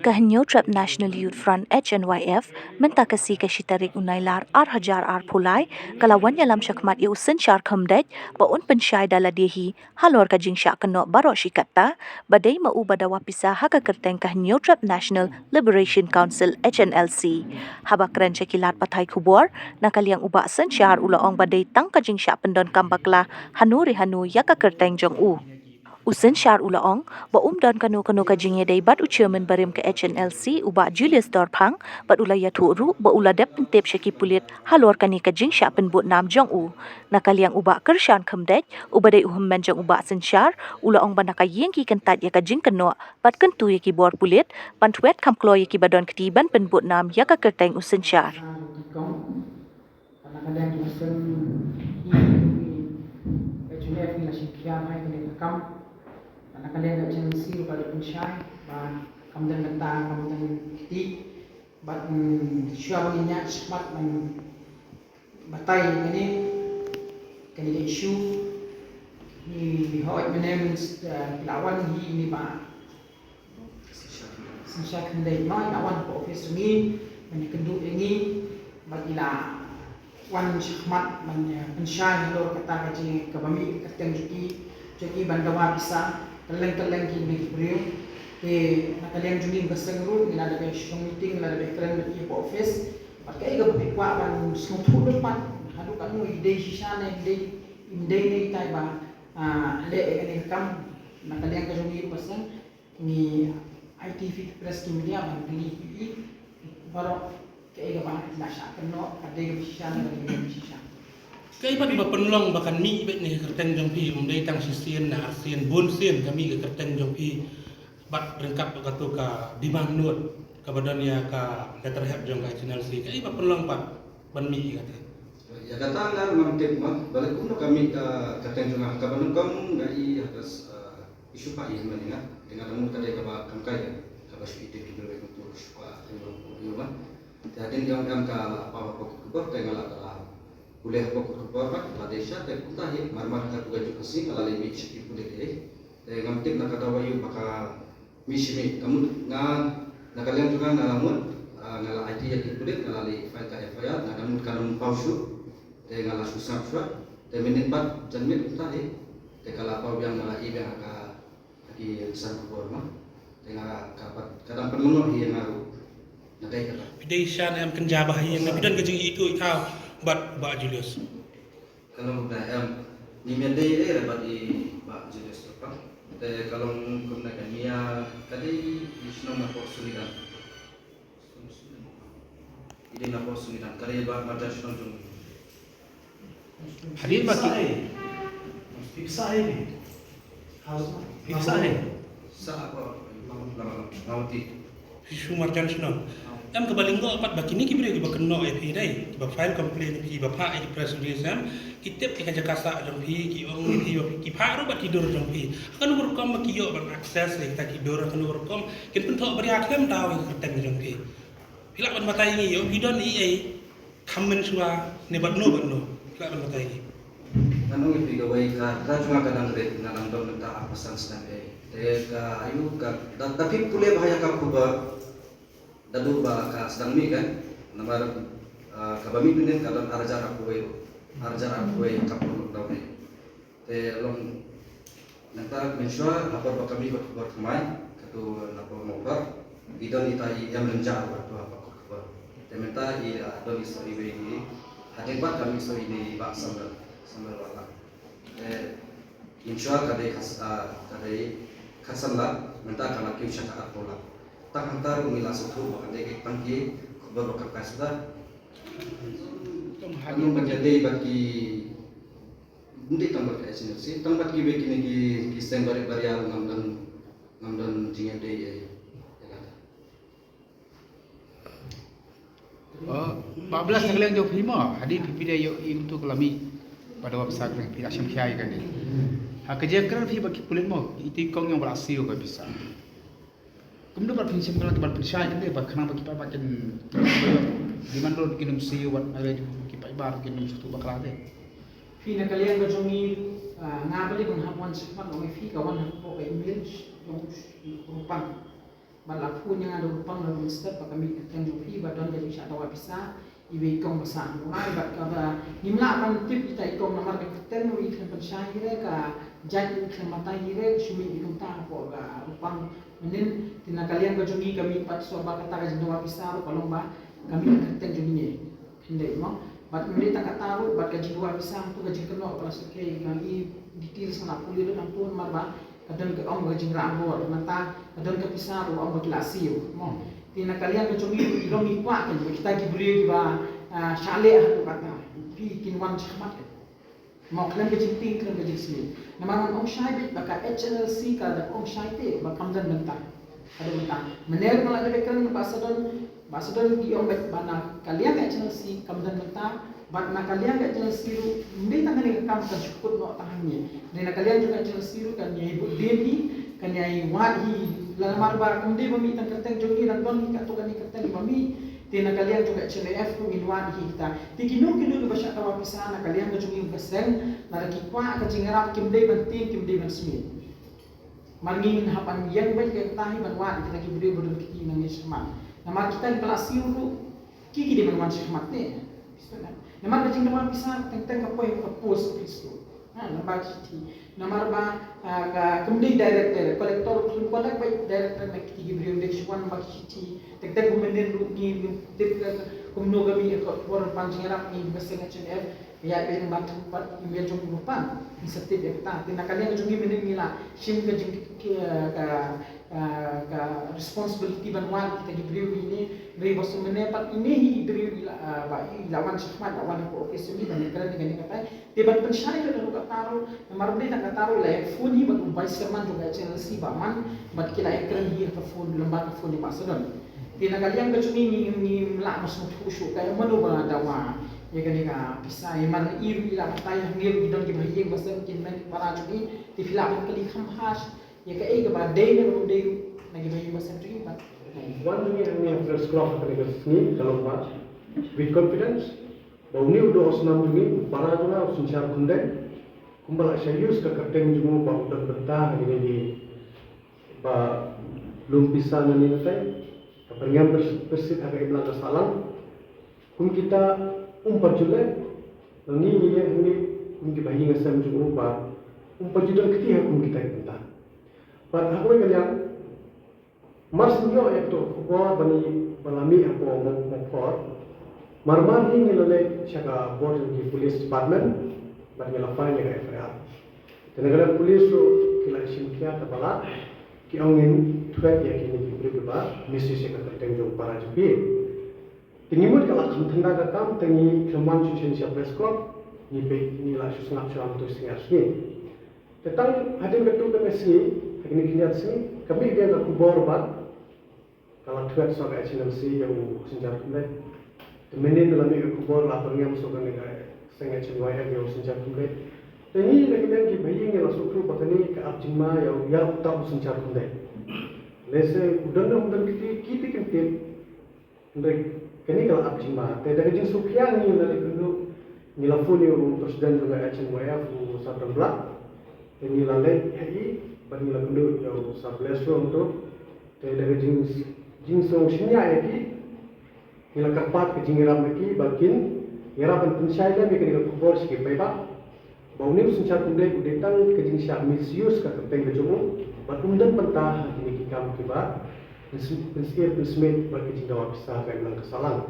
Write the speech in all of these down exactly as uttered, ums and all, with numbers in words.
Ka Hynñiewtrep National Youth Front, H N Y F, mynta ka sngi ka shi tarik u Nailar ar hajar arphew lai, ka la wan ïalam shakhmat ïa u synshar Khymdeit ba un pynshai da lade hi halor ka jingshah kynnoh baroh shi katta, ba dei ma u ba dawa pisa ha ka kyrteng ka Hynñiewtrep National Liberation Council, H N L C. Haba kren sha ki lad pathai khubor, na ka liang u Bah Synshar u la ong ba dei tang ka jingshah pyndonkam bakla hano re hano ïa ka kyrteng jong u. U Synshar u la ong ba um don kano kano ka jingïadei bad u chairman barim ka H N L C, u Bah Julius Dorphang, bad u la ïathuh ruh ba u la dep pyntip sha ki pulit halor kane ka jingshah pynbud nam jong u. Na ka liang u Bah Kyrshan Khymdeit, u ba dei u hynmen jong u Bah Synshar, u la ong ba na ka ïing ki kyntait ïa ka jingkynnoh bad kyntu ïa ki bor pulit ban thwet kham kloi ïa ki ba don kti ban pynbud nam ïa ka kyrteng u Synshar. Bad na ka liang jong seng hi, H N F ngi la shim khia bha ïa kane ka kam. Bad na ka liang ka H N L C ruh ka la pynshai ba kam don bynta, kam don kti. Bad, mm, shuwa ba ngin ïaid shakhmat ban batai ïa kane, kane ka issue, ngi hoi mynne, eh, la wan hi ine i Bah Synshar Khymdeit, ma i la wan ka office jong ngi ban ïakynduh ïa ngi, bad i la wan shakhmat ban, eh, pynshai halor kata ka jing kaba mih ka kyrteng jong i, jong i ban dawa pisa kylleng kylleng ki briew. Te na ka liang jong ngi ka seng ruh ngi la dep shong meeting, la dep kren bad i ha office. Bad kaei kaba phi kwah ban sngewthuh lem pat, haduh katno i dei shisha ne i dei, i dei ne i tai ba, ah, leh ïa kane ka kam, na ka liang ka jong ngi ruh ka seng. Ngi aiti phi press ki media ban kylli phi baroh kaei kaba la shah kynnoh, ka dei kaba shisha ne ka dei kaba shisha. Kaei pat ba pynlong ba kan mih beit ne ka kyrteng jong phi, um dei tang shisien ne arsien, bun sien ka mih ka kyrteng jong phi bad ryngkat bad kato ka demand note kaba don ïa ka letterhead jong ka H N L C. Kaei ba pynlong pat ban mih ïa kata? Ïa kata nga ruh ngam tip ma, balei kumno ka mih ka kyrteng jong nga, kaba nyngkong nga i ha ka s-, ah, issue pha i hynmen nga, te nga dang mut ka dei kaba kam kai, kaba shu edit ki briew kumtu shu ka ïa ma. Te hadien ïa ong em ka la paw hapoh kot khubor te nga la, ka la pule hapoh kot khubor bad la dei sha te kumta hi mar mar ha katu ka juh ka sngi ka la leit mih sha ki pulit hi. Te ngam tip na ka daw aïu ba ka mih sha mih, ka mut nga na ka liang jong nga nga la mut, ah, nga la aiti ïa ki pulit, nga la leit file ka F I R, nga dang mut ka dang paw shuh. Te nga la shu sngap shuwa, te minit bad janmiet kumta hi, te ka la paw biang, nga la i biang ha ka, ha ki rynsan khubor ma. Te nga ka pat, ka dang pynlyngngoh hi ïa nga ruh. Na kaei kata? Phi dei shisha ne em, kynja bha hi ïa nga, phi don ka jingïathuh thaw bad Bah Julius? Ka long kumne em, ngim ïadei ei ei bad i Bah Julius Dorphang. Te ka long kumne, ka nia ka dei i shnong napoh Sonidan. I dei napoh Sonidan, ka dei ba marjan shnong jong. Hadien ba ki. Pisa hai ni. Pisa hai. Sa apa? Lama, lama, lama ti. Shu marjan shnong. Em, kaba lyngkot pat ba kine ki briew kiba kynnoh ïa phi dei, kiba file complaint ïa phi, ba phah ïa ki press release em, ki tip ïa ka jaka sah jong phi, ki ong ïa phi ba phi, ki phah ruh bad ki dur jong phi. Ha kano rukom ba ki ïoh ban access ïa kita ki dur, ha kano rukom kin pynthoh bria khlem daw ïa ka kyrteng jong phi. Phi lah ban batai ïa ngi, ïoh phi don ei ei kham mynshuwa ne bad no bad no, phi lah ban batai ïa ngi. Ngan ong ïa phi kawei, ka, ka jong nga ka dang rit, nga dang don mynta arphew san snem ei. Te ka aïu ka, da, da phi pule bha ïa ka khubor, da duh ba ka sdang mih kan, namar, ah, kaba mih mynnin ka don ar hajar arphew wei, ar hajar arphew wei ka por lockdown ei. Te long nangta mynshuwa ha por ba ka mih kot khubor thymmai, kato na por Mawphor, i don ita i Em Rynjah ruh kato ha por kot khubor. Te mynta i, ah, don i soh iwei i, hadien pat ka mih soh ine i Bah Samuel, Samuel Wahlang. Te mynshuwa ka dei khas, ah, ka dei khatsan lak, mynta ka la kiew sha ka arphew lak. Tang hangta ruh ngi la sngewthuh ba ka dei tang ki khubor ba ka kai suda. Tang hadien ba ka dei bad ki Ym dei tang bad ka H N L C, tang bad kiwei kine ki, ki seng barit baria ruh ngam don, ngam don jingïadei ei. Ïa kata. Oh, Bah Bless, na ka liang jong phi mo, hadien phi, phi da ïoh i kumtu ka la mih, ba dawa pisa, ka phi da shim khia ïa kane. Ha ka jingkren phi bad ki pulit mo, ito i kong jong ba la siew ka pisa. Kumno ba phin shim kynlang ban pynshai kynde ba khnang ba ki paidbah kin, demand road kin ym siew, wat ngai ki paidbah kin ym sngewthuh bakla te. Phi, na ka liang ka jong ngi, Nga ba dei ban hap wan shakhmat, ong ïa phi ka wan hapoh ka email jong u Rupang. Bad la phone ïa nga da u Rupang na Rupang step ba ka mih ka kyrteng jong phi ba don ka jingshah dawa pisa iwei i kong ba sah. Nga bad ka ba ngim lah ban tip ita i kong namar ka kyrteng ruh i khlem pynshai hi re, ka jait i khlem batai hi re, ka shu mih i kong ta hapoh ka Rupang. Mynnin te na ka liang ka jong ngi ka mih pat shuwa ba kata ka jingdawa pisa ruh ka long ba ka mih ka kyrteng jong ngi. Hynrei mo, bad mynta kata ruh bad ka jingdawa pisa tu ka jingkynnoh ba la sukei ka i details na pule ruh nang tu namar ba ka don ka ong ka jingrah bor, mynta ka don ka pisa ruh ong ba ki la siew mo. Te na ka liang ka jong ngi ruh i long i kwah kan ba kita ki briew kiba, ah, shah leh haduh kata phi kin wan shakhmat kan. Mo khlem ka jingtieng khlem ka jingsniew. Namar ngan ong shai beit ba ka H N L C ka da ong shai te ba kam don bynta. Ka don bynta. Mynne ruh nga la dep kren ba sa don, ba sa don ki ong beit ba na ka liang ka H N L C kam don bynta, bad na ka liang ka H N L C ruh ym dei tang kane ka kam kan shu kut noh tang hangne. Dei na ka liang jong ka H N L C ruh kan ïai bud dien hi, kan ïai wad hi, la namar ba kam dei ba mih tang kyrteng jong ngi, dang don hi katto katne kyrteng ba mih. Te na ka liang jong ka H N I F ruh ngin wad hi kita. Te kino kino kiba shah dawa pisa na ka liang ka jong ngi ka seng, lada ki kwah ka jingïarap kim dei ban tieng kim dei ban sniew. Mar ngi ngin hap ban ïeng beit ka kata hi ban wad kita ki briew ba don kti na ngi shakhmat. Namar kita kiba la siew ruh ki ki dei ban wan shakhmat ne. Namar ka jingdawa pisa teng teng ka poi ha ka post office ruh. Ha, lamba ki shithi. Namar ba, ah, ka kam dei direct, direct collector, kam collect beit direct na ki, ki briew, dei shu wan ba ki shithi. Tek tek kumne ruh ngi, ngi tip ka kumno ka mih ka khubor ban jingïarap ngi ka seng H N I F. Ïa ka jingbat pat email jong u Rupang. Ngi sa tip ïa kata. Te na ka liang jong ngi mynne ngi la shim ka jing, ka, ka, ah, ka responsibility ban wan kita ki briew ine, briew ba sum mynne pat ine hi i briew i la, ah, ba i la wan shakhmat, la wan ha ka office jong ngi ban ïakren ïa kane katai. Te ban pynshai ïa kata ruh, namar ba dei tang kata ruh la ïa phone hi bad u vice chairman jong ka H N L C Bah Man, bad ki la ïakren hi ha ka phone, lem bad ka phone ïa Bah Sadon. Te na ka liang ka jong ngi ngim lah ban sngewthuh shuh ka ïa mano ba la dawa ïa kane ka pisa, ïa mar i ruh i la batai hangne ruh ki don kiba ha ïing ba sem kin mih para jong ngi, te phi lah ban kylli kham bha ïa kaei kaba dei ne kaba dei ruh na kiba ha ïing ba sem jong ngi. Wan jong ngi hangne ha press club ha kane ka sngi ka long ba with confidence ba une u doh snam jong ngi, u para jong nga u Synshar Khumdei, kumba la shah use ka kyrteng jong u ba u don bynta ha kine ki ba lum pisa nangne nangne, ka pyrngem pyrshit ha ka imlang ka sahlang. Kum kita um pat ju leh, ngi ngi leh ngi kum kiba ha ïing ha sem jong u ba um pat ju don kti ha kum kita ki bynta. Bad ha kawei ka liang, mar shu ïoh ïa kato ka khubor ba ngi ba la mih hapoh Mo-, Mawphor, mar mar hi ngi la leit sha ka bor jong ki police department bad ngi la file ïa ka F I R. Te na ka liang police ruh ki la shim khia ta ba la ki ong ngin thwet ïa kine ki briew kiba misuse ïa ka kyrteng jong u para jong phi. Te ngi mut ka la kham thynda ka kam, te ngi khlem wan shuh shuh sha press club, ngi peit ngi la shu sngap shuwa mynta shi sngi ar sngi. Te tang hadien katto katne sngi, ha kine ki ar sngi, ka mih biang ka khubor ba ka la thwet sha ka H N L C ïa u Synshar Khumdei. Te mynnin la mih ka khubor la pyrngem sha kane ka seng H N Y F ïa u Synshar Khumdei. Te ngi na ka liang kiba ha ïing ngi la sngewthuh ba kane ka ap jingma ïa u, ïa uta u Synshar Khumdei. Lehse u don ne um don kti, ki te kim tip. Hynrei kane ka la ap jingma. Te da ka jingsngewkhia ngi la leit kynduh, ngi la phone ïa u president jong ka H N Y F u Sir Donblah. Te ngi la leit ha i bad ngi la kynduh ïa u Sir Blessroom tu. Te da ka jing, jingsngewsynñiah ïa ki, ngi la kyrpad ka jingïarap na ki ba kin ïarap ban pynshai lem ïa kane ka khubor sha ki paidbah. Ba une u Synshar Khumdei u dei tang ka jingshah misuse ka kyrteng ka jong u bad um don bynta ha kine ki kam kiba pyns-, pynsyier pynsmit bad ka jingdawa pisa ha ka imlang ka sahlang.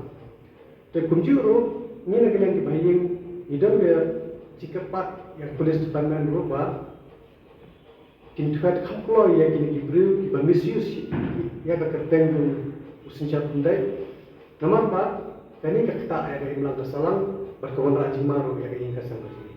Te kumjuh ruh ngi na ka liang kiba ha ïing ngi don ka jingkyrpad ïa ka police department ruh ba kin thwet kham kloi ïa kine ki briew kiba misuse ïa ka kyrteng jong u Synshar Khumdei. Namar ba kane ka ktah ïa ka imlang ka sahlang bad ka wanrah jingma ruh ïa ka ïing ka sem ka jong ngi.